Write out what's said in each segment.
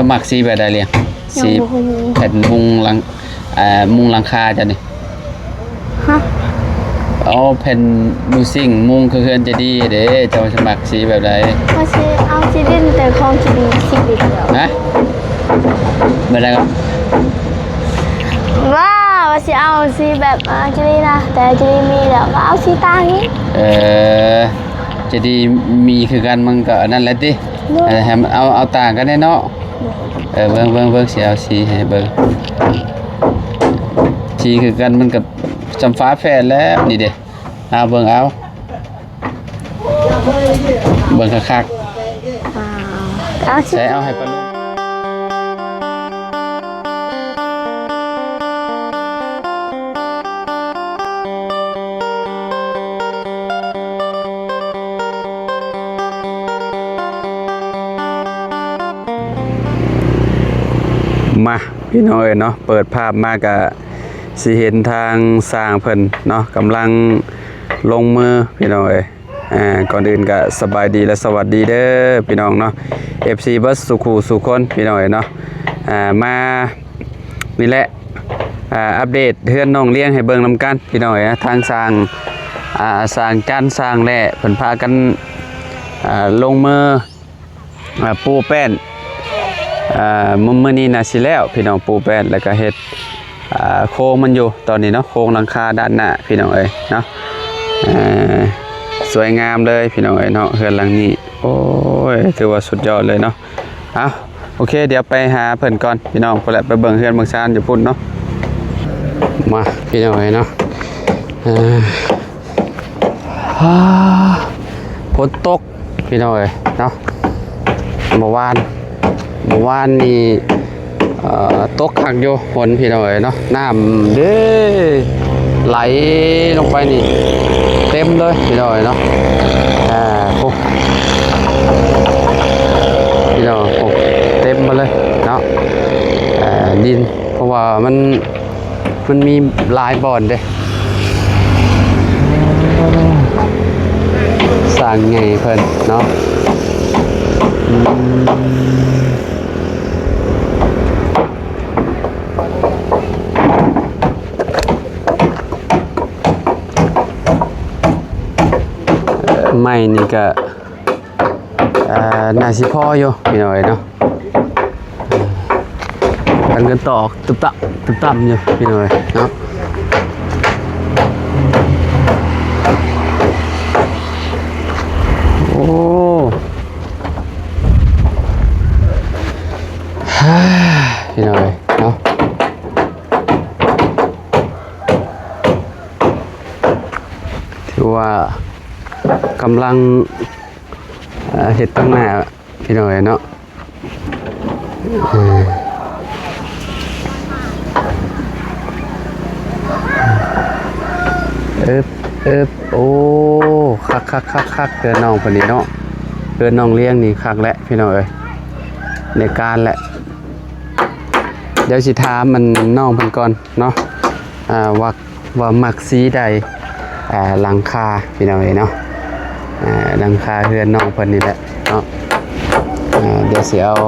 ຈະມັກສີແບບໃດລຽງ? ສີແຜ່ນມຸງຫຼັງ ເອີ່ ມຸງຫຼັງຄາເຈົ້ານີ້. ຮະ? ເອົາແຜ່ນມູຊິງມຸງຄືເຮືອນຈະດີເດ້ ເຈົ້າຈະມັກສີແບບໃດ? ວ່າຊິເອົາສີດິນ ແຕ່ຂອງຈີດີສີດິນດອກ. ຮະ? ແບບໃດກໍ? ວ່າ ວ່າຊິເອົາສີແບບ ອ່າ ຈີດີນະ ແຕ່ຈີດີມີແລ້ວ ກໍເອົາສີຕ່າງນີ້. ເອີ ຈີດີມີຄືກັນ ມັນກໍອັນນັ້ນແຫຼະຕິ. ໂດຍ. ເອີ ໃຫ້ມັນເອົາ ເອົາຕ່າງກັນແດ່ເນາະ. ໂດຍ. ເອີ ເບິ່ງ ເບິ່ງ ເບິ່ງ ຊິເອົາສີໃຫ້ເບິ່ງ ສີຄືກັນ ມັນກໍຈຳຝາແຝດແລ້ວ ນີ້ເດ້. ເອົາເບິ່ງເອົາ ເບິ່ງຄັກໆ. ເອົາ ເອົາ ໃສ່ ເອົາໃຫ້ປາລຸງ. ມາ ພີ່ນ້ອງເອີຍເນາະ ເປີດພາບມາກະຊິເຫັນທາງຊ່າງເພິ່ນເນາະ ກຳລັງລົງມື ພີ່ນ້ອງເອີຍ. ອ່າ ກ່ອນອື່ນກະສະບາຍດີ ແລະ ສະຫວັດດີເດີພີ່ນ້ອງເນາະ ເອັຟຊີ ເບິດສູ່ຄູ່ສູ່ຄົນ ພີ່ນ້ອງເອີຍເນາະ. ອ່າ ມານີ້ແຫຼະ ອ່າ ອັບເດດເຮືອນນ້ອງລຽງໃຫ້ເບິ່ງນຳກັນ ພີ່ນ້ອງເອີຍ. ທາງຊ່າງ ອ່າ ຊ່າງຈັນ ຊ່າງແຫຼ້ ເພິ່ນພາກັນ ອ່າ ລົງມື ອ່າ ປູແປ້ນ ອ່າ ມື້ ມື້ນີ້ໜ້າຊິແລ້ວພີ່ນ້ອງ ປູແປ້ນ ແລ້ວກະເຮັດ ອ່າ ໂຄງມັນຢູ່ຕອນນີ້ເນາະ ໂຄງຫຼັງຄາດ້ານໜ້າ ພີ່ນ້ອງເອີຍເນາະ. ອ່າ ສວຍງາມເລີຍພີ່ນ້ອງເອີຍເນາະ ເຮືອນຫຼັງນີ້ ໂອ້ຍ ຖືວ່າສຸດຍອດເລີຍເນາະ. ເອົາ ໂອເຄ ດຽວໄປຫາເພິ່ນກ່ອນພີ່ນ້ອງ ພຸ້ນແຫຼະ ໄປເບິ່ງເຮືອນເບິ່ງຊານຢູ່ພຸ້ນເນາະ. ມາ ພີ່ນ້ອງເອີຍເນາະ ອ່າ ອ່າ ຝົນຕົກ ພີ່ນ້ອງເອີຍເນາະ ເມື່ອວານ ເມື່ອວານນີ້ ເອີ່ ຕົກຄັກຢູ່ຝົນ ພີ່ນ້ອງເອີຍເນາະ ນ້ຳເດ້ໄຫຼລົງໄປນີ້ເຕັມເລີຍ ພີ່ນ້ອງເອີຍເນາະ. ອ່າ ໂອ້ ພີ່ນ້ອງ ໂອ້ ເຕັມມາເລີຍເນາະ ເອີ່ ດິນ ເພາະວ່າມັນ ມັນມີຫຼາຍບ່ອນເດ້ ສ້າງໃຫຍ່ເພິ່ນເນາະ ອືມ ໄມ້ນີ້ກະ ອ່າ ໜ້າຊິພໍຢູ່ພີ່ນ້ອງເອີຍເນາະ ເອີ ອັນເງິນຕອກຕຸບຕັບຕຸບຕັບຢູ່ພີ່ນ້ອງເອີຍເນາະ. ໂອ້ ພີ່ນ້ອງເອີຍເນາະ ຖືວ່າກຳລັງ ເຮັດຕັ້ງໜ້າພີ່ນ້ອງເອີຍເນາະ ເອີ ເອີບ ເອີບ ໂອ້ ຄັກໆໆໆ ເຮືອນນ້ອງເພິ່ນນີ້ເນາະ ເຮືອນນ້ອງລຽງນີ້ຄັກແຫຼະພີ່ນ້ອງເອີຍ ໃນການແຫຼະ. ດຽວຊິຖາມອັນນ້ອງເພິ່ນກ່ອນເນາະ ອ່າ ວ່າ ວ່າມັກສີໃດ ອ່າ ຫຼັງຄາພີ່ນ້ອງເອີຍເນາະ ອ່າ ຫຼັງຄາເຮືອນນ້ອງເພິ່ນນີ້ແຫຼະເນາະ ອ່າ ດຽວຊິເອົາ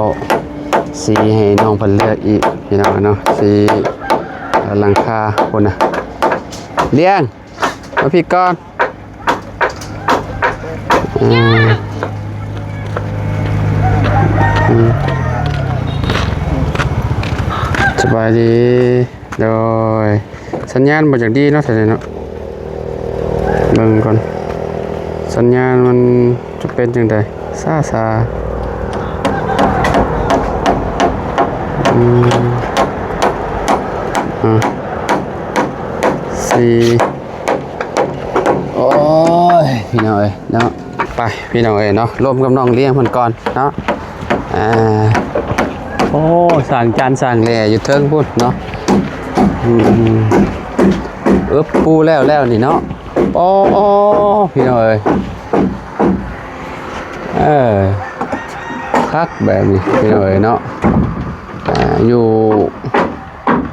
ສີໃຫ້ນ້ອງເພິ່ນເລືອກອີກພີ່ນ້ອງເນາະ ສີ ອ່າ ຫຼັງຄາພຸ້ນນະ ລຽງ ມາພີ້ກ່ອນ ອືມ ອືມ ສະບາຍດີ ໂດຍ ສັນຍານບໍ່ຈັກດີເນາະ ແຖວນີ້ເນາະ ເບິ່ງກ່ອນ ສັນຍານມັນຈະເປັນຈັ່ງໃດ ຊ້າໆ ອືມ ອ່າ ສີ່ ໂອ້ຍ ພີ່ນ້ອງເອີຍເນາະ ໄປພີ່ນ້ອງເອີຍເນາະ ລົມກັບນ້ອງລ້ຽງເພິ່ນກ່ອນເນາະ ອ່າ ໂອ້ ສ້າງຈານສ້າງແຫຼຢູ່ເທິງພຸ້ນເນາະ ອືມ ອຶບ ປູແລ້ວແລ້ວນີ້ເນາະ ໂອ້ ພີ່ນ້ອງເອີຍ ເອີ ຄັກແບບນີ້ພີ່ນ້ອງເອີຍເນາະ ອ່າ ຢູ່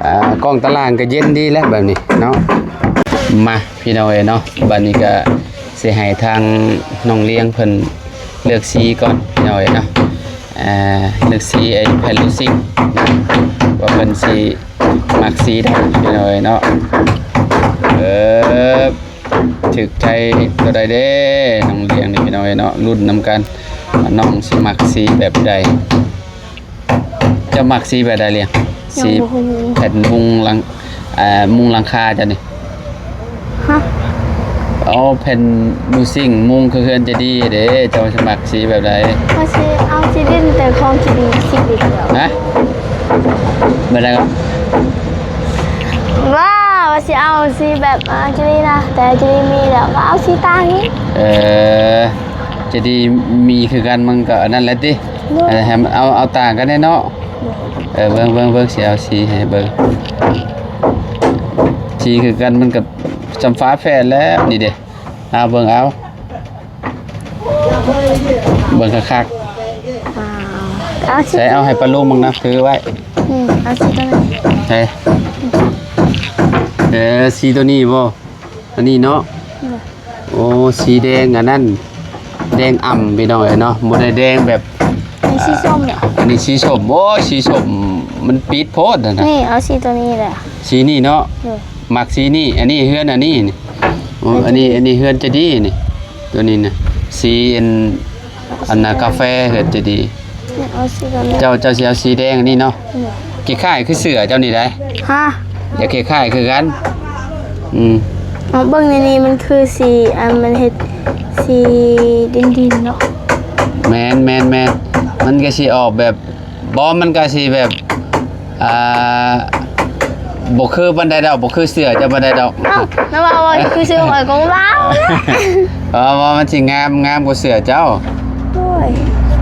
ອ່າ ກ້ອງຕາລ່າງກໍເຢັນດີແຫຼະແບບນີ້ເນາະ ມາພີ່ນ້ອງເອີຍເນາະ ບາດນີ້ກໍຊິໃຫ້ທາງນ້ອງລ້ຽງເພິ່ນເລືອກສີກ່ອນພີ່ນ້ອງເອີຍເນາະ ອ່າ ເລືອກສີໄອ້ແຜ່ນລູຊິງນະ ວ່າເພິ່ນຊິມັກສີໃດພີ່ນ້ອງເອີຍເນາະ. ເອີ ຖືກໃຈຕົວໃດເດ້ນ້ອງລຽງນີ້ພີ່ນ້ອງເອີຍເນາະ, ລຸ້ນນຳກັນວ່ານ້ອງຊິມັກສີແບບໃດ. ເຈົ້າມັກສີແບບໃດລຽງ? ສີແຜ່ນມຸງຫຼັງ ອ່າ ມຸງຫຼັງຄາເຈົ້ານີ້. ຮະ? ເອົາແຜ່ນລູຊິງມຸງຄືເຮືອນຈະດີເດ້. ເຈົ້າມັກສີແບບໃດ? ວ່າຊິເອົາສີດິນ ແຕ່ຂອງຈີດີ ສີດິນດຽວ. ຮະ? ແບບໃດກໍ? ວ່າ ວ່າຊິເອົາສີແບບ ອ່າ ຈີດີນະ ແຕ່ຈີດີມີແລ້ວ ກໍເອົາສີຕ່າງນີ້. ເອີ ຈີດີມີຄືກັນ ມັນກໍອັນນັ້ນແຫຼະຕິ. ໂດຍ ເອີ ໃຫ້ມັນເອົາ ເອົາຕ່າງກັນແດ່ເນາະ. ໂດຍ ເອີ ເບິ່ງ ເບິ່ງ ເບິ່ງ ຊິເອົາສີໃຫ້ເບິ່ງ. ສີຄືກັນ ມັນກໍຈຳຝາແຝດແລ້ວນີ້ເດ້. ເອົາເບິ່ງເອົາ ເບິ່ງຄັກໆ. ເອົາ ໃສ່ ເອົາໃຫ້ປ້າລຸງເບິ່ງນະ ຖືໄວ້. ອືມ ເອົາສີຕົວນັ້ນ. ໃສ່ ເອີ ສີຕົວນີ້ບໍ່? ອັນນີ້ເນາະ. ໂດຍ ໂອ້ ສີແດງອັນນັ້ນ ແດງອ່ຳພີ່ນ້ອງເອີຍເນາະ, ບໍ່ໄດ້ແດງແບບ ອັນນີ້ສີສົ້ມເນາະ. ອັນນີ້ສີສົ້ມ. ໂອ້ຍ ສີສົ້ມມັນປິດໂພດຫັ້ນນະ. ນີ້ ເອົາສີຕົວນີ້ແຫຼະ. ສີນີ້ເນາະ. ໂດຍ ມັກສີນີ້. ອັນນີ້ເຮືອນອັນນີ້ນີ້. ໂອ້ ເຮືອນຈະດີ. ອັນນີ້ ອັນນີ້ເຮືອນຈະດີນີ້ ຕົວນີ້ນະ. ສີອັນ ອັນນະ ກາແຟເຮືອນຈະດີ. ເອົາສີດຳ. ເຈົ້າ ເຈົ້າຊິເອົາສີແດງອັນນີ້ເນາະ. ໂດຍ ຄ້າຍໆຄືເສື້ອເຈົ້ານີ້ໃດ໋. ຮະ? ຢາກຄ້າຍໆຄືກັນ. ອືມ ເອົາເບິ່ງໃນນີ້ ມັນຄືສີ ອັນ ມັນເຮັດສີດິນໆເນາະ. ແມ່ນໆໆ ມັນກໍຊິອອກແບບ ບໍ່ ມັນກໍຊິແບບ ອ່າ ບໍ່ຄືປານໃດດອກ ບໍ່ຄືເສື້ອເຈົ້າປານໃດດອກ. ເອົ້າ ແລ້ວວ່າ ວ່າຄືເສື້ອຂ້ອຍກໍວ່າ ເອີ ວ່າມັນຊິງາມ ງາມກວ່າເສື້ອເຈົ້າ. ໂອ້ຍ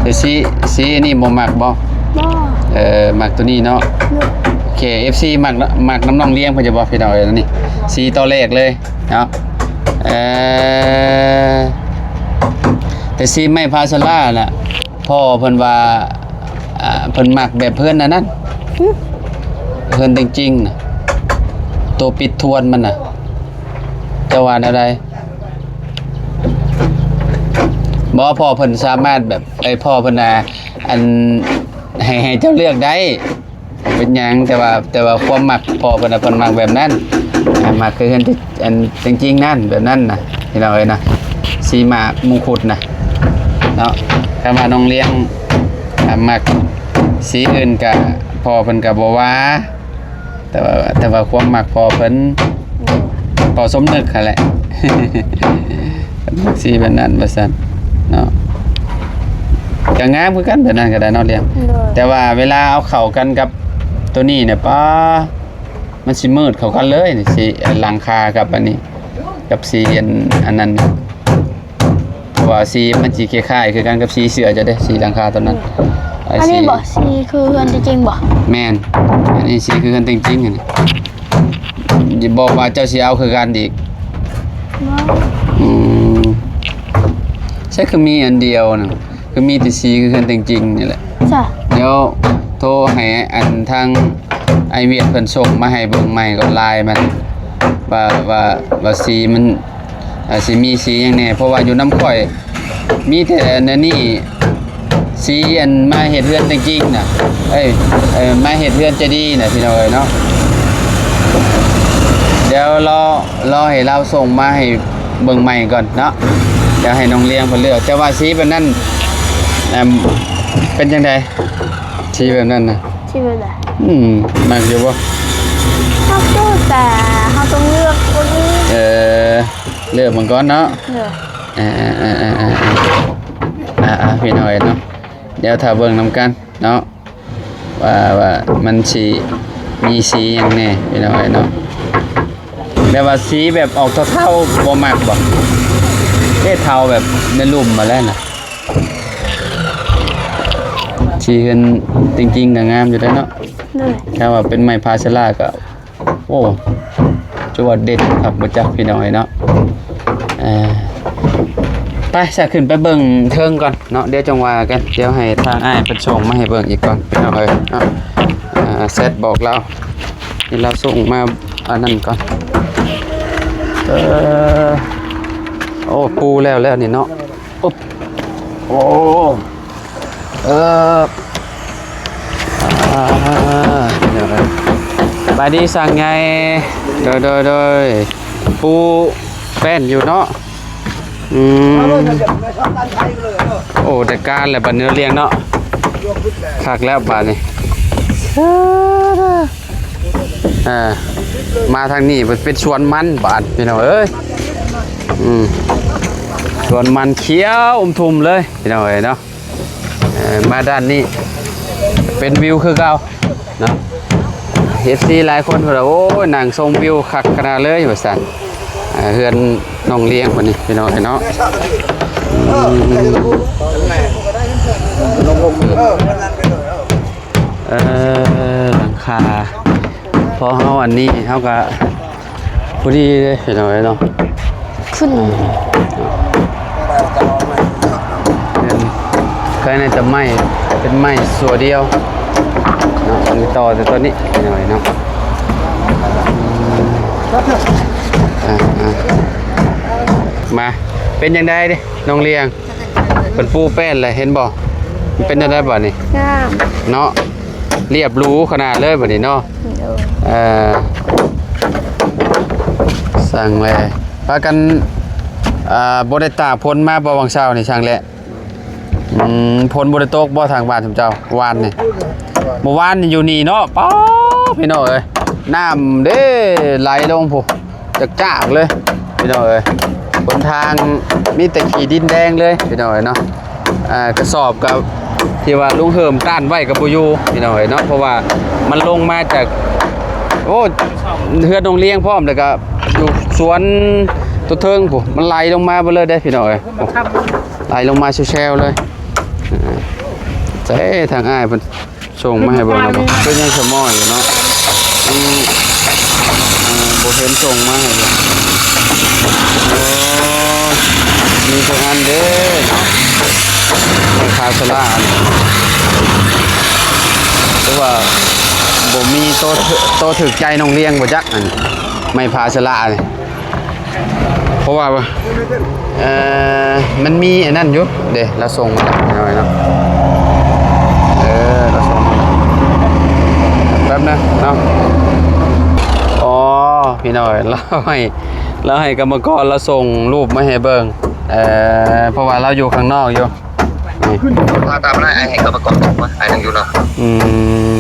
ແຕ່ສີ ສີອັນນີ້ບໍ່ມັກບໍ່? ບໍ່. ເອີ ມັກຕົວນີ້ເນາະ. ໂດຍ ໂອເຄ ເອັຟຊີມັກ ມັກນຳນ້ອງລຽງເພິ່ນຈະບອກພີ່ນ້ອງເອີຍ ນີ້ສີຕໍ່ແລກເລີຍເນາະ. ເອີ ແຕ່ສີໄມ້ພາສາລານະ ພໍ່ເພິ່ນວ່າ ອ່າ ເພິ່ນມັກແບບເຮືອນອັນນັ້ນ. ຫຶ? ເຮືອນເຕັງຈິງນະ ໂຕປິດທວນມັນນະ ເຈົ້າວ່າແນວໃດ? ບໍ່ ພໍ່ເພິ່ນສາມາດແບບ ເອີ ພໍ່ເພິ່ນນະ ອັນ ໃຫ້ ໃຫ້ເຈົ້າເລືອກໄດ້ ເປັນຫຍັງ. ແຕ່ວ່າ ແຕ່ວ່າຄວາມມັກພໍ່ເພິ່ນນະ ເພິ່ນມັກແບບນັ້ນ ອ່າ ມັກຄືເຮືອນ ອັນ ເຕັງຈິງນັ້ນ ແບບນັ້ນນະ ພີ່ນ້ອງເອີຍນະ. ສີໝາກມຸງຄຸດນະເນາະ. ຄັນວ່ານ້ອງລຽງ ອ່າ ມັກສີອື່ນກະ ພໍ່ເພິ່ນກະບໍ່ວ່າ ແຕ່ວ່າ ແຕ່ວ່າຄວາມມັກພໍ່ເພິ່ນ ອືມ ພໍ່ສົມນຶກຫັ້ນແຫຼະ ເພິ່ນມັກສີແບບນັ້ນວ່າຊັ້ນເນາະ. ກໍງາມຄືກັນ ແບບນັ້ນກໍໄດ້ເນາະລຽງ. ໂດຍ ແຕ່ວ່າເວລາເອົາເຂົ້າກັນກັບຕົວນີ້ນະ ປ້າ ມັນຊິມືດເຂົ້າກັນເລີຍນີ້ ສີຫຼັງຄາກັບອັນນີ້ ກັບສີອັນ ອັນນັ້ນ. ເພາະວ່າສີມັນຊິຄ້າຍໆຄືກັນກັບສີເສື້ອເຈົ້າເດ້ ສີຫຼັງຄາຕົວນັ້ນ. ອືມ ອັນນີ້ບໍ່ ສີຄືເຮືອນເຕັງຈິງບໍ່? ແມ່ນ ອັນນີ້ສີຄືເຮືອນເຕັງຈິງ ອັນນີ້ ຢ່າບອກວ່າເຈົ້າຊິເອົາຄືກັນອີກ. ບໍ່. ອືມ ໃຊ່ ຄືມີອັນດຽວນະ ຄືມີແຕ່ສີຄືເຮືອນເຕັງຈິງນີ້ແຫຼະ. ຈ້ະ ດຽວໂທໃຫ້ອັນທາງອ້າຍວຽດເພິ່ນສົ່ງມາໃຫ້ເບິ່ງໃໝ່ກ່ອນ ລາຍມັນ ວ່າ ວ່າ ວ່າສີມັນ ອ່າ ຊິມີສີຫຍັງແດ່ ເພາະວ່າຢູ່ນຳຂ້ອຍມີແຕ່ອັນນີ້ ສີອັນມາເຮັດເຮືອນເຕັງຈິງນະ ເອີຍ ເອີ ມາເຮັດເຮືອນຈະດີນະ ພີ່ນ້ອງເອີຍເນາະ. ດຽວລໍ ລໍໃຫ້ລາວສົ່ງມາໃຫ້ເບິ່ງໃໝ່ກ່ອນເນາະ ດຽວໃຫ້ນ້ອງລຽງເພິ່ນເລືອກ. ແຕ່ວ່າສີແບບນັ້ນ ອ່າ ເປັນຈັ່ງໃດ? ສີແບບນັ້ນນະ ສີແບບໃດ? ອືມ ມັກຢູ່ບໍ່? ມັກຢູ່ ແຕ່ເຮົາຕ້ອງເລືອກຄົນອື່ນ. ເອີ ເລືອກມັນກ່ອນເນາະ. ເອີ ອ່າໆໆໆໆ ອ່າໆ ພີ່ນ້ອງເອີຍເນາະ ດຽວຖ້າເບິ່ງນຳກັນເນາະ ວ່າ ວ່າມັນຊິມີສີຫຍັງແດ່ ພີ່ນ້ອງເອີຍເນາະ. ແບບວ່າສີແບບອອກເທົາໆ ບໍ່ມັກບໍ່? ເດ້ ເທົາແບບໃນລຸ່ມມາແລ້ວນະ. ສີເຮືອນເຕັງຈິງກໍງາມຢູ່ເດ້ເນາະ. ໂດຍ ຖ້າວ່າເປັນໄມ້ພາສາລາກໍ ໂອ້ ຈະວ່າເດັດຄັກບໍ່ຈັກ ພີ່ນ້ອງເອີຍເນາະ. ເອີ ໄປຊະ ຂຶ້ນໄປເບິ່ງເທິງກ່ອນເນາະ ດຽວຈັ່ງວ່າກັນ. ດຽວໃຫ້ທາງອ້າຍເພິ່ນສົ່ງມາໃຫ້ເບິ່ງອີກກ່ອນ ພີ່ນ້ອງເອີຍເນາະ. ເອີ ແຊັດບອກລາວ ໃຫ້ລາວສົ່ງມາອັນນັ້ນກ່ອນ. ເອີ ໂອ້ ປູແລ້ວແລ້ວນີ້ເນາະ. ໂອ້ ໂອ້ ເອີ ອ່າ ສະບາຍດີຊ່າງໃຫຍ່. ໂດຍ ໂດຍ ໂດຍ ປູແປ້ນຢູ່ເນາະ. ອືມ ໂອ້ ໄດ້ການແລ້ວບາດນີ້ ລ້ຽງເນາະ. ຄັກແລ້ວບາດນີ້ ເອີ ມາທາງນີ້ເປັນສວນມັນບາດ ພີ່ນ້ອງເອີຍ. ອືມ ສວນມັນຂຽວອຸ້ມທຸ່ມເລີຍ ພີ່ນ້ອງເອີຍເນາະ. ເອີ ມາດ້ານນີ້ເປັນວິວຄືເກົ່າເນາະ. ເອັຟຊີຫຼາຍຄົນເພິ່ນວ່າ ໂອ້ຍ ນັ່ງຊົມວິວຄັກຂະໜາດເລີຍ ວ່າຊັ້ນ. ເອີ ເຮືອນນ້ອງລ້ຽງເພິ່ນນີ້ ພີ່ນ້ອງເອີຍເນາະ. ອືມ ເອີ ຫຼັງຄາ ພໍເຮົາອັນນີ້ ເຮົາກະ ພໍດີເດ້ ພີ່ນ້ອງເອີຍເນາະ. ພຸ້ນ ເປັນ ໄກໜ້າຈະໄມ້ ເປັນໄມ້ຊົ່ວດຽວເນາະ. ອັນນີ້ຕໍ່ແຕ່ຕົ້ນນີ້ ພີ່ນ້ອງເອີຍເນາະ. ອືມ ອ່າ ມາ ເປັນຈັ່ງໃດເດ້ ນ້ອງລ້ຽງ? ເພິ່ນປູແປ້ນແລ້ວ ເຫັນບໍ່? ມັນເປັນຈັ່ງໃດບາດນີ້? ງາມເນາະ. ລຽບຫຼູຂະໜາດເລີຍບາດນີ້ເນາະ. ໂດຍ ເອີ ຊ່າງແລ ພາກັນ ອ່າ ບໍ່ໄດ້ຕາກຝົນມາບໍ່ຫວ່າງເຊົ້ານີ້ ຊ່າງແລ? ອືມ ຝົນບໍ່ໄດ້ຕົກບໍ່ທາງບ້ານຊຸມເຈົ້າວານນີ້? ມື້ວານນີ້ຢູ່ນີ້ເນາະ ປ້າ ພີ່ນ້ອງເອີຍ ນ້ຳເດ້ໄຫຼລົງພຸ້ນ ຈາກໆເລີຍ ພີ່ນ້ອງເອີຍ. ຫົນທາງມີແຕ່ຂີ້ດິນແດງເລີຍ ພີ່ນ້ອງເອີຍເນາະ. ອ່າ ກະສອບກະທີ່ວ່າລຸງເຫີມຕ້ານໄວ້ກະບໍ່ຢູ່ ພີ່ນ້ອງເອີຍເນາະ ເພາະວ່າມັນລົງມາຈາກ ໂອ້ ເຮືອນນ້ອງລ້ຽງພ້ອມ ແລ້ວກະຢູ່ສວນຕົວເທິງພຸ້ນ ມັນໄຫຼລົງມາເບິດເລີຍເດ້ ພີ່ນ້ອງເອີຍ. ໂອ້ ໄຫຼລົງມາແຊວໆເລີຍ. ໃສທາງອ້າຍເພິ່ນ ສົ່ງມາໃຫ້ເບິ່ງແລ້ວບໍ່? ເປັນຫຍັງສະໝໍ້ຢູ່ເນາະ? ອືມ ເອີ ບໍ່ເຫັນສົ່ງມາໃຫ້ເບິ່ງ. ໂອ້ ມີແຕ່ອັນເດ້ເນາະ ໄມ້ພາສະລາອັນນີ້ ຫຼືວ່າບໍ່ມີໂຕ ໂຕຖືກໃຈນ້ອງລ້ຽງບໍ່ຈັກ ອັນໄມ້ພາສະລານີ້. ເພາະວ່າ ເອີ ມັນມີອັນນັ້ນຢູ່ເດ້ ລາວສົ່ງມາໃຫ້ເຮົາເນາະ. ເອີ ລາວສົ່ງມາ ແປັບໜຶ່ງເນາະ. ອໍ ພີ່ນ້ອງເອີຍ ລາວໃຫ້ ລາວໃຫ້ກຳມະກອນລາວສົ່ງຮູບມາໃຫ້ເບິ່ງ ເອີ ເພາະວ່າລາວຢູ່ຂ້າງນອກຢູ່. ນີ້ ພາຕາມມາໄດ້ ໃຫ້ກຳມະກອນມາ ໃຫ້ຍັງຢູ່ເນາະ. ອືມ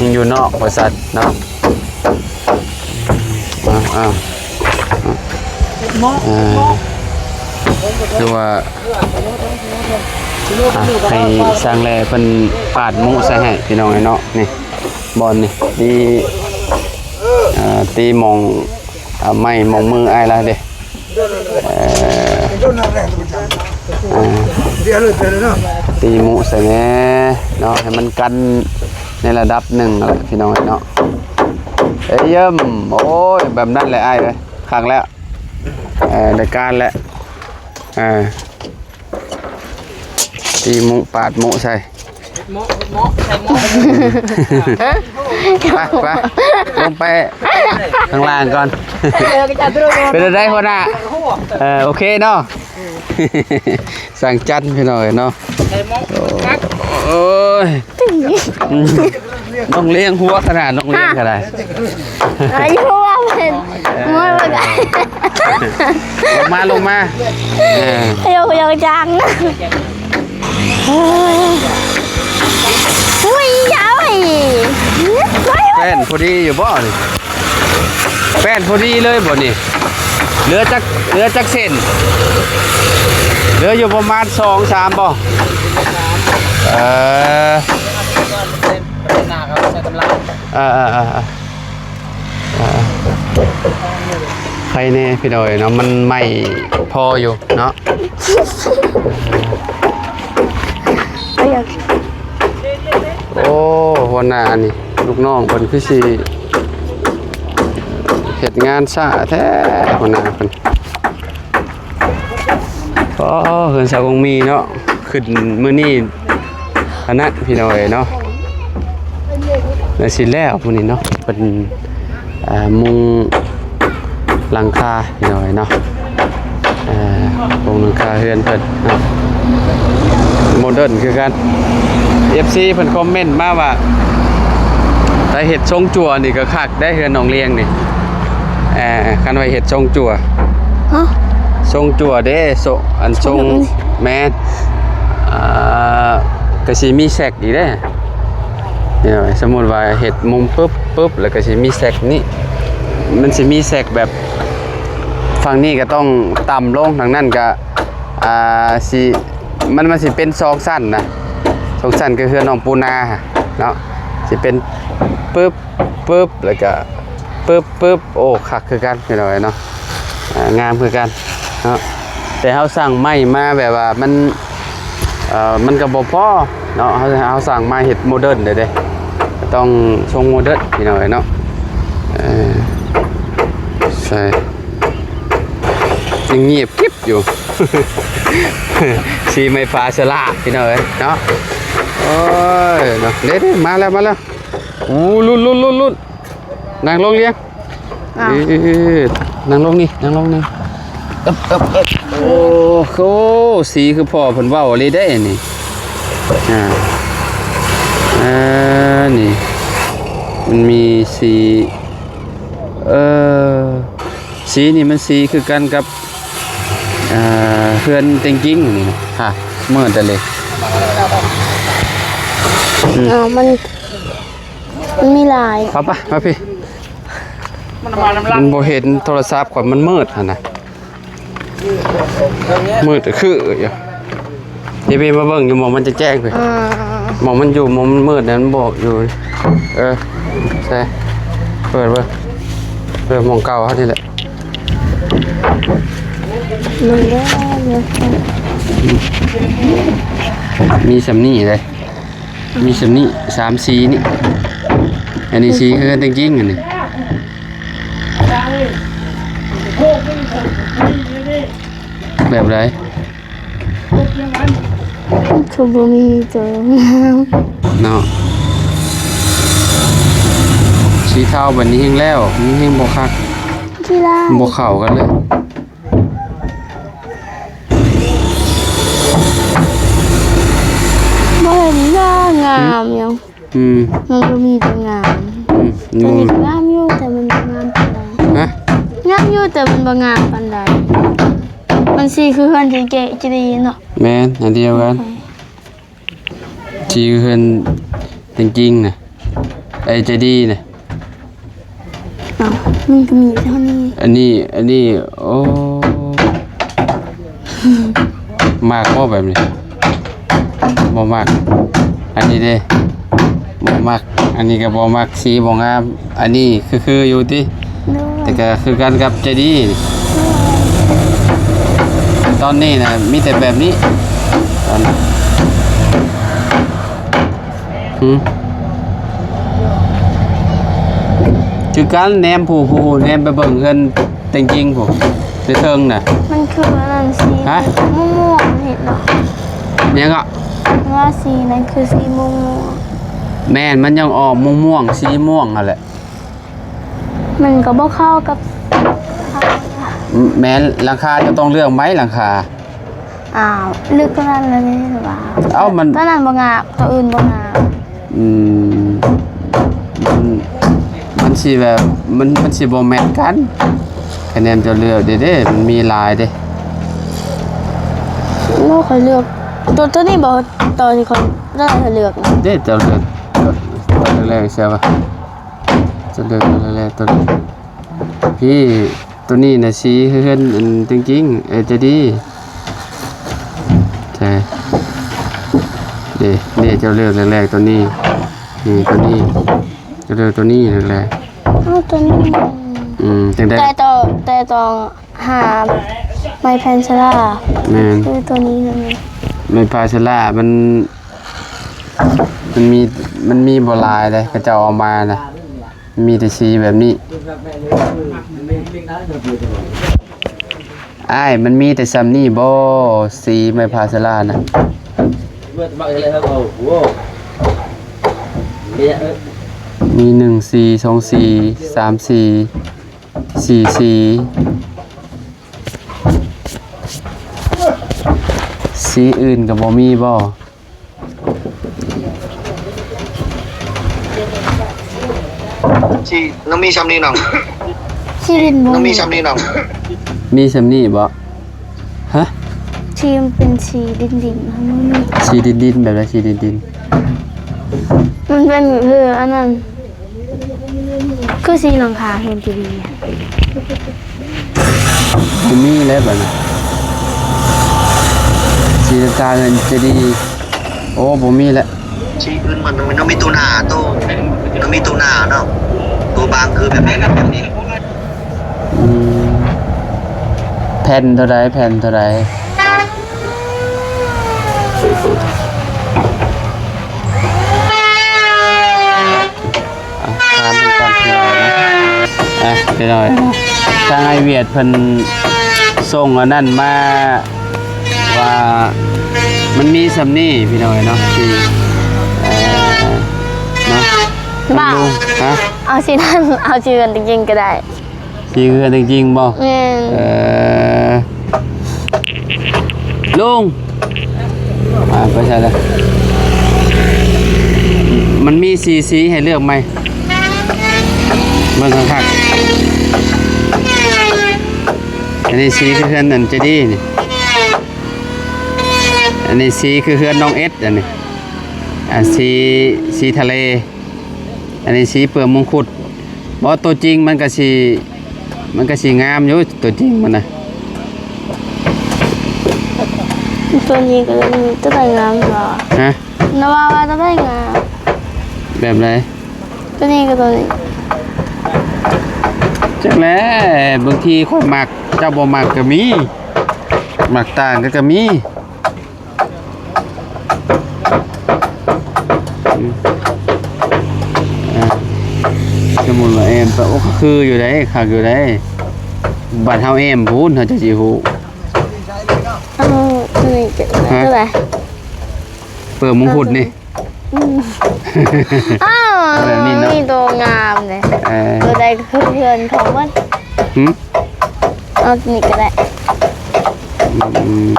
ຍັງຢູ່ນອກບໍລິສັດເນາະ. ອ່າ ອ່າ ເອີ ຄືວ່າ ອ່າ ໃຫ້ຊ່າງແລເພິ່ນປາດມຸໃສ່ໃຫ້ ພີ່ນ້ອງເອີຍເນາະ. ນີ້ ບ່ອນນີ້ ຕີ ເອີ ຕີໝ່ອງ ອ່າ ໄມ້ໝ່ອງມືອ້າຍລາວເດ້. ເອີ ອ່າ ຕີມຸໃສ່ແດ່ເນາະ ໃຫ້ມັນກັນໃນລະດັບໜຶ່ງແຫຼະ ພີ່ນ້ອງເນາະ. ເອີຍ ຢ້ຽມ ໂອ້ຍ ແບບນັ້ນແຫຼະອ້າຍເອີຍ ຄັກແລ້ວ. ເອີ ໄດ້ການແລ້ວ ເອີ ຕີມຸປາດມຸໃສ່ ເຮັດເມາະ ເຮັດເມາະ ໃສ່ເມາະ ໄປ ໄປ ລົງໄປຂ້າງລ່າງກ່ອນ. ເອີ ເປັນຈັ່ງໃດຫົວໜ້າ? ເອີ ໂອເຄເນາະ. ຊ່າງຈັນພີ່ນ້ອງເອີຍເນາະ. ໃສ່ເມາະ ໂອ້ຍ ນ້ອງລ້ຽງຫົວຂະໜາດ ນ້ອງລ້ຽງກະໄດ້. ອາຍຸວ່າເປັນ ເອີ ງອຍບໍ່ໄດ້. ລົງມາ ລົງມາ ເອີ ໂຍກ ໂຍກຈັງ. ອຸ້ຍ ຢາວ ແປ້ນພໍດີຢູ່ບໍ່ນີ້? ແປ້ນພໍດີເລີຍບໍ່ນີ້? ເຫຼືອຈັກ ເຫຼືອຈັກເສັ້ນ? ເຫຼືອຢູ່ປະມານສອງສາມບໍ່? ເອີ ເອີ ເອີ ເອີ ອ່າ ໄຄແນ່ພີ່ນ້ອງເອີຍເນາະ ມັນໄໝ້ພໍຢູ່ເນາະ. ໂອ້ ຫົວໜ້ານີ້ ລູກນ້ອງເພິ່ນຄືຊິເຮັດງານຊ້າແທ້ ຫົວໜ້າເພິ່ນ. ອໍ ເຮືອນຊາວກົງມີເນາະ ຂຶ້ນມື້ນີ້ອັນນັ້ນພີ່ນ້ອງເອີຍເນາະ ແລ້ວຊິແລ້ວມື້ນີ້ເນາະ ເພິ່ນ ອ່າ ມຸງຫຼັງຄາພີ່ນ້ອງເອີຍເນາະ ອ່າ ມຸງຫຼັງຄາເຮືອນເພິ່ນເນາະ. ໂມເດີນຄືກັນ. ເອັຟຊີເພິ່ນຄອມເມັນມາວ່າ ຖ້າເຮັດຊົງຈົວນີ້ກໍຄັກໄດ໋ ເຮືອນນ້ອງລຽງນີ້. ເອີ ຄັນວ່າເຮັດຊົງຈົວ ຮະ? ຊົງຈົວເດ້ ຊົງ ອັນຊົງ ຊົງແບບນີ້ ແມ່ນ ອ່າ ກໍຊິມີແຊັກອີກເດ້. ເອີ ສົມມຸດວ່າເຮັດມຸມປຶບ ປຶບ ແລ້ວກໍຊິມີແຊັກນີ້ ມັນຊິມີແຊັກແບບ ຝັ່ງນີ້ກໍຕ້ອງຕ່ຳລົງ ທາງນັ້ນກໍ ອ່າ ຊິ ມັນ ມັນຊິເປັນສອງຊັ້ນນະ ສອງຊັ້ນ ຄືເຮືອນນ້ອງປູນາເນາະ ຊິເປັນປຶບ ປຶບ ແລ້ວກະປຶບ ປຶບ ໂອ້ ຄັກຄືກັນພີ່ນ້ອງເອີຍເນາະ. ອ່າ ງາມຄືກັນເນາະ ແຕ່ເຮົາສັ່ງໄມ້ມາແບບວ່າມັນ ເອີ ມັນກໍບໍ່ພໍເນາະ ເຮົາ ເຮົາສັ່ງມາເຮັດໂມເດີນເດ້ ເດ້ ຕ້ອງຊົງໂມເດີນພີ່ນ້ອງເອີຍເນາະ. ເອີ ໃສ່ ຍັງງຽບກິບຢູ່ ສີໄມ້ພາສະລາພີ່ນ້ອງເອີຍເນາະ. ໂອ້ຍເນາະ ເດ້ໆ ມາແລ້ວ ມາແລ້ວ. ໂອ້ ລຸ້ນໆໆໆ ນັ່ງລົງລຽງ ອ້າວ ເອີ ນັ່ງລົງນີ້ ນັ່ງລົງນີ້ ເອິບໆໆ. ໂອ້ໂຫ ສີຄືພໍ່ເພິ່ນເວົ້າອີ່ຫຼີເດ້ນີ້. ອ່າ ອ່າ ນີ້ມັນມີສີ ເອີ ສີນີ້ມັນສີຄືກັນກັບ ເອີ ເຮືອນເຕັງຈິງນີ້ນະ ຮະ ເໝິດແລ້ວເລີຍ. ອືມ ເອົາ ມັນ ມັນມີຫຼາຍ ເອົາປະ ມາພີ້ ມັນບໍ່ເຫັນໂທລະສັບຂ້ອຍ ມັນມືດຫັ້ນນະ. ມືດຄືຢູ່ ເດ ມາເບິ່ງຢູ່ ໝ່ອງມັນແຈ້ງໆ ພີ້ ອ່າ ໝ່ອງມັນຢູ່ ໝ່ອງມັນມືດນັ້ນ ມັນບອກຢູ່. ເອີ ໃສ່ ເປີດເບິ່ງ ເປີດໝ່ອງເກົ່າເຮົານີ້ແຫຼະ. ມັນເດີ ມີສ່ຳນີ້ເດ້ ມີສ່ຳນີ້ ສາມສີນີ້. ອັນນີ້ສີເຮືອນເຕັງຈິງ ອັນນີ້ ແບບໃດ? ຄືບໍ່ມີໂຕງາມເນາະ. ສີເທົາບັດນີ້ແຮງແລ້ວ ມັນແຮງບໍ່ຄັກ ຂີ້ລ້າຍ ບໍ່ເຂົ້າກັນເລີຍ. ບໍ່ເຫັນວ່າງາມຫຍັງ. ອືມ ມັນບໍ່ມີໂຕງາມ. ອືມ ໂຕນີ້ງາມຢູ່ ແຕ່ມັນບໍ່ງາມປານໃດ. ຮະ? ງາມຢູ່ ແຕ່ມັນບໍ່ງາມປານໃດ. ມັນສີຄືເຮືອນທີ່ເກະຈີດີເນາະ. ແມ່ນ ອັນດຽວກັນ ໂອເຄ ທີ່ເຮືອນເຕັງຈິງນະ ໄອ້ໃຈດີນະ. ເອົ້າ ມັນກໍມີເທົ່ານີ້. ອັນນີ້ ອັນນີ້ ໂອ້ ມັກບໍ່ແບບນີ້? ບໍ່ມັກ. ອັນນີ້ເດ້ ບໍ່ມັກ. ອັນນີ້ກໍບໍ່ມັກ ສີບໍ່ງາມ. ອັນນີ້ຄືໆຢູ່ຕິ? ໂດຍ ແຕ່ກໍຄືກັນກັບໃຈດີ. ຕອນນີ້ນະ ມີແຕ່ແບບນີ້ ຕອນ ຫື ຄືກັນ ແນມຜູ້ ຜູ້ ແນມໄປເບິ່ງເຮືອນເຕັງຈິງຜູ້ ແຕ່ເທິງນະ. ມັນຄືອັນນັ້ນ ສີ ຮະ? ມ່ວງໆ ເຫັນບໍ່? ຫຍັງເກາະ? ວ່າສີນັ້ນຄືສີມ່ວງໆ. ແມ່ນ ມັນຍັງອອກມ່ວງໆ ສີມ່ວງຫັ້ນແຫຼະ. ມັນກໍບໍ່ເຂົ້າກັບ ແມ່ນ ຫຼັງຄາເຈົ້າຕ້ອງເລືອກໄມ້ຫຼັງຄາ. ອ້າວ ເລືອກຕົວນັ້ນແລ້ວເດ້ວ່າ ເອົ້າ ມັນ ຕົວນັ້ນບໍ່ງາມ ຕົວອື່ນບໍ່ງາມ. ອືມ ມັນ ມັນຊິແບບ ມັນ ມັນຊິບໍ່ແມັດກັນ. ຄະແນນເຈົ້າເລືອກເດ້ ເດ້ ມັນມີຫຼາຍເດ້. ບໍ່ ຂ້ອຍເລືອກຕົວ ຕົວນີ້ບໍ່ ຕົວທີ່ຂ້ອຍ ຕົວນັ້ນຂ້ອຍເລືອກນະ. ເດ້ ເຈົ້າເລືອກຕົວ ຕົວແລກໆ ໃຊ່ປະ? ຈະເດີນໄປເລື້ອຍໆ ຕົວນີ້ ພີ່ ຕົວນີ້ນະ ສີເຮືອນອັນ ເຕັງຈິງ ເອີ ໃຈດີ ໃຊ່ ເດ້ ເດ້ ເຈົ້າເລືອກແລກໆ ຕົວນີ້ ນີ້ ຕົວນີ້ ເຈົ້າເລືອກຕົວນີ້ແລກໆ. ເອົາຕົວນີ້ ອືມ ຈັ່ງໃດ ແຕ່ຕ້ອງ ແຕ່ຕ້ອງຫາໄມ້ແພນເຊລາ. ແມ່ນ ຄືຕົວນີ້ນະ ໄມ້ພາເຊລາ ມັນ ມັນມີ ມັນມີບໍ່ຫຼາຍເດ້ ເຂົາເຈົ້າເອົາມານະ. ມີແຕ່ສີແບບນີ້. ອ້າຍ ມັນມີແຕ່ຊ່ຳນີ້ບໍ່ ສີໄມ້ພາເຊລານະ? ມີໜຶ່ງສີ ສອງສີ ສາມສີ ສີ່ສີ. ສ ສີອື່ນກໍບໍ່ມີບໍ່? ສີ ນ້ອງມີຊ່ຳນີ້ນ້ອງ ສີດິນບໍ່ ນ້ອງມີຊ່ຳນີ້ນ້ອງ ມີຊ່ຳນີ້ບໍ່? ຮະ? ສີມັນເປັນສີດິນໆ ມັນມີ ສີດິນໆ ແບບໃດ? ສີດິນໆ ມັນເປັນຄືອັນນັ້ນ ຄືສີຫຼັງຄາເຮືອນເຈດີ ບໍ່ມີແລ້ວບັດນີ້ ສີຫຼັງຄາເຮືອນເຈດີ ໂອ້ ບໍ່ມີແລ້ວ ສີອື່ນມັນ ມັນຕ້ອງມີໂຕໜ້າ ໂຕ ມັນຕ້ອງມີໂຕໜ້າເນາະ ໂຕບາງຄືແບບນີ້ ແບບນີ້ ອືມ ແຜ່ນເທົ່າໃດ? ແຜ່ນເທົ່າໃດ? ອ່ະ ຖາມເພິ່ນກ່ອນ ພີ່ນ້ອງເນາະ ອ່ະ ພີ່ນ້ອງ ທາງອ້າຍຫວຽດເພິ່ນສົ່ງອັນນັ້ນມາວ່າ ມັນມີຊ່ຳນີ້ ພີ່ນ້ອງເນາະ ທີ່ ເອີ ເນາະ ບໍ່ ຮະ? ເອົາສີນັ້ນ ເອົາສີເຮືອນຈິງໆ ກໍໄດ້ ສີເຮືອນຈິງໆ ບໍ່? ແມ່ນ ເອີ ລຸງ ອ່າ ໄປໃສລະ? ມັນມີສີ່ສີໃຫ້ເລືອກໃໝ່ ເບິ່ງຄັກໆ ອັນນີ້ສີຄືເຮືອນອັນເຈດີນີ້ ອັນນີ້ສີຄືເຮືອນນ້ອງເອັດ ອັນນີ້ ອ່າ ສີ ສີທະເລ ອັນນີ້ສີເປືອກມົງຄຸດ ບໍ່ ຕົວຈິງມັນກະຊິ ມັນກະຊິງາມຢູ່ ຕົວຈິງມັນນະ ຕົວນີ້ກໍຕົວໃດງາມຫວາ? ຮະ? ນະວ່າວ່າຕົວໃດງາມ? ແບບໃດ? ຕົວນີ້ກັບຕົວນີ້ ຈັກແຫຼະ ບາງທີຂ້ອຍມັກ ເຈົ້າບໍ່ມັກກໍມີ ມັກຕ່າງກັນກໍມີ. ອືມ ອ່າ ສົມມຸດວ່າແອມໄປ ໂອ້ ກໍຄືຢູ່ໃດ໋ ຄັກຢູ່ໃດ໋ ບັດເຮົາແອມພຸ້ນ ເຮົາຈະຊິຮູ້ ເອົາ ນີ້ ຮະ? ເທົ່າໃດ? ເປີດມົງຄຸດນີ້ ອືມ ອ້າວ ແບບນີ້ເນາະ ມີໂຕງາມເດ້ ເອີ ໂຕໃດກໍຄືເພື່ອນຂອງມັນ ຫື? ເອົານີ້ກໍໄດ້ ອືມ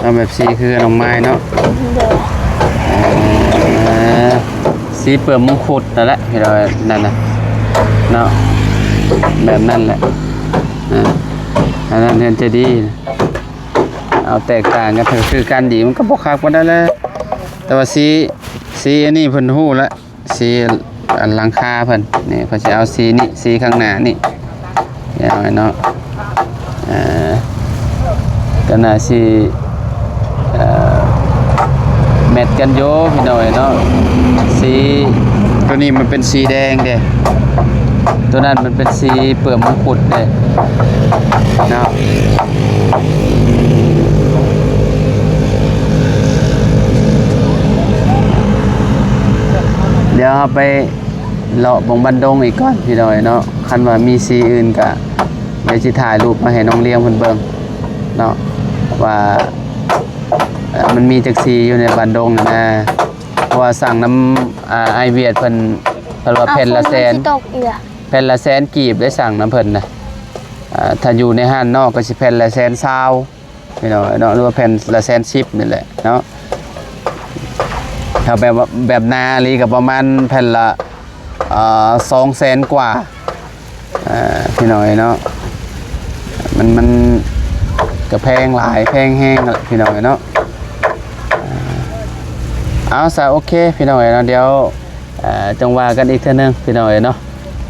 ເອົາແບບສີຄືນ້ອງໄມ້ເນາະ ໂດຍ ເອີ ສີເປີດມົງຄຸດນັ້ນແຫຼະ ພີ່ນ້ອງ ນັ້ນນະເນາະ ແບບນັ້ນແຫຼະ ເອີ ອັນນັ້ນເຮືອນເຈດີ ເອົາແຕກຕ່າງກັນ ຄືກັນດີ ມັນກໍບໍ່ຄັກປານໃດແຫຼະ ແຕ່ວ່າສີ ສີອັນນີ້ເພິ່ນຮູ້ລະ ສີ ອັນຫຼັງຄາເພິ່ນນີ້ ເພິ່ນຊິເອົາສີນີ້ ສີຂ້າງໜ້ານີ້ ເອົາເນາະ ເອີ ກໍໜ້າຊິ ເອີ ແມັດກັນຢູ່ພີ່ນ້ອງເນາະ ສີ ຕົວນີ້ມັນເປັນສີແດງເດ້ ຕົວນັ້ນມັນເປັນສີເປືອກມົງຄຸດເດ້ເນາະ. ດຽວເຮົາໄປເລາະເບິ່ງບ້ານດົງອີກກ່ອນພີ່ນ້ອງເນາະ ຄັນວ່າມີສີອື່ນກະ ດຽວຊິຖ່າຍຮູບມາໃຫ້ນ້ອງລ້ຽງເພິ່ນເບິ່ງເນາະ ວ່າ ເອີ ມັນມີຈັກສີຢູ່ໃນບ້ານດົງຫັ້ນນະ ເພາະວ່າສັ່ງນຳ ອາ ອ້າຍຫວຽດເພິ່ນ ເພິ່ນວ່າແຜ່ນລະແສນ ແຜ່ນລະແສນກີບ ໄດ້ສັ່ງນຳເພິ່ນນະ ອາ ຖ້າຢູ່ໃນຮ້ານນອກກໍຊິແຜ່ນລະແສນຊາວ ພີ່ນ້ອງເນາະ ຫຼືວ່າແຜ່ນລະແສນສິບນີ້ແຫຼະເນາະ ຖ້າແບບວ່າ ແບບໜາອີ່ຫຼີກໍປະມານແຜ່ນລະ ເອີ ສອງແສນກວ່າ ເອີ ພີ່ນ້ອງເນາະ ມັນ ມັນກໍແພງຫຼາຍ ແພງແຮງແຫຼະພີ່ນ້ອງເນາະ ເອົາ ຊະ ໂອເຄ ພີ່ນ້ອງເນາະ ດຽວ ເອີ ຈັ່ງວ່າກັນອີກເທື່ອໜຶ່ງພີ່ນ້ອງເອີຍເນາະ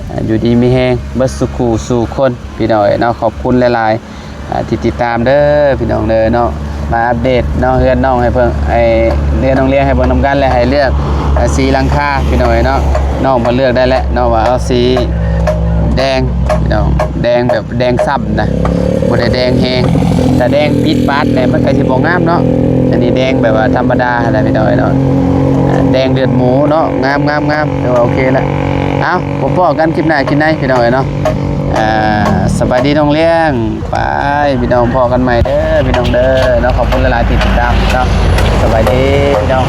ເອີ ຢູ່ດີມີແຮງເບິດສູ່ຄູ່ສູ່ຄົນພີ່ນ້ອງເອີຍເນາະ ຂອບຄຸນຫຼາຍໆ ເອີ ທີ່ຕິດຕາມເດີພີ່ນ້ອງເດີເນາະ ມາອັບເດດເນາະ ເຮືອນນ້ອງໃຫ້ເບິ່ງ ໃຫ້ເຮືອນນ້ອງລ້ຽງໃຫ້ເບິ່ງນຳກັນ ແລະ ໃຫ້ເລືອກ ເອີ ສີຫຼັງຄາພີ່ນ້ອງເອີຍເນາະ ນ້ອງເພິ່ນເລືອກໄດ້ແລ້ວເນາະ ວ່າເອົາສີແດງພີ່ນ້ອງ ແດງແບບ ແດງຊ້ຳນະ ບໍ່ໄດ້ແດງແຮງ ຖ້າແດງປິດປາດແຫຼະ ມັນກໍຊິບໍ່ງາມເນາະ ອັນນີ້ແດງແບບວ່າທຳມະດາຫັ້ນແຫຼະພີ່ນ້ອງເອີຍເນາະ ແດງເລືອດໝູເນາະ ງາມໆໆ ຖືວ່າໂອເຄລະ ເອົາ ພົບພໍ້ກັນຄລິບໜ້າຄລິບໃນພີ່ນ້ອງເອີຍເນາະ ສະບາຍດີນ້ອງລ້ຽງ ໄປ ພີ່ນ້ອງ ພໍ້ກັນໃໝ່ເດີພີ່ນ້ອງເດີເນາະ ຂອບຄຸນຫຼາຍໆທີ່ຕິດຕາມເນາະ ສະບາຍດີພີ່ນ້ອງ.